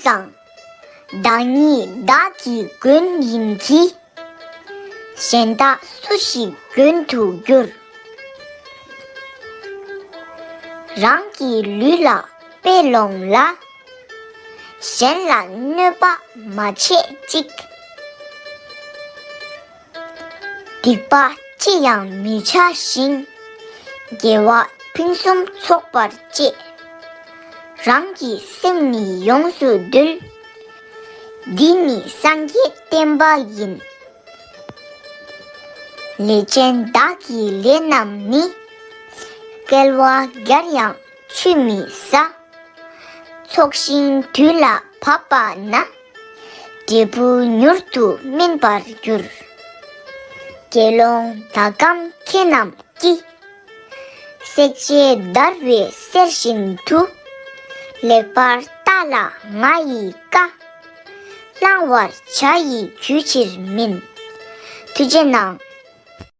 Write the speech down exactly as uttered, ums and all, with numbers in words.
ཀྱང་། བདག་ཉིད་བདག་གི་མགོན་ཡིན་གྱི། གཞན་དག་སུ་ཞིག་མགོན་དུ་འགྱུར། རང་གི་ལུས་ལ་དཔེ་ལོངས་ལ། གཞན་ལ་གནོད་པ་མ་བྱེད་ཅིག། སྡིག་པ་ཅི་ཡང་མི་བྱ་ཞིང་། དགེ་བ་ཕུན་སུམ་ཚོགས་པར་སྤྱད། རང་གི་སེམས་ནི་ཡོངས་སུ་འདུལ། འདི་ནི་སངས་རྒྱས་བསྟན་པ་ཡིན། ལས་ཅན་བདག་གི་ལས་རྣམས་ནི། བསྐལ་བ་བརྒྱར་ཡང་ཆུད་མི་ཟ། ཚོགས་ཞིང་དུས་ལ་བབ་པ་ན། འབྲས་བུ་མྱུར་དུ་སྨིན་པར་འགྱུར། དགེ་སློང་ཟླ་གམ་ཁྱེད་རྣམས་ཀྱིས། བསྲེག་བཅད་བརྡར་བའི་གསེར་བཞིན་དུ། ལེགས་པར་བལྟ་ལ་ང་ཡི་བཀའ། བླང་བར་བྱ་ཡི་རྒྱུ་ཕྱིར་མིན། ཐུགས་རྗེ་གནང་།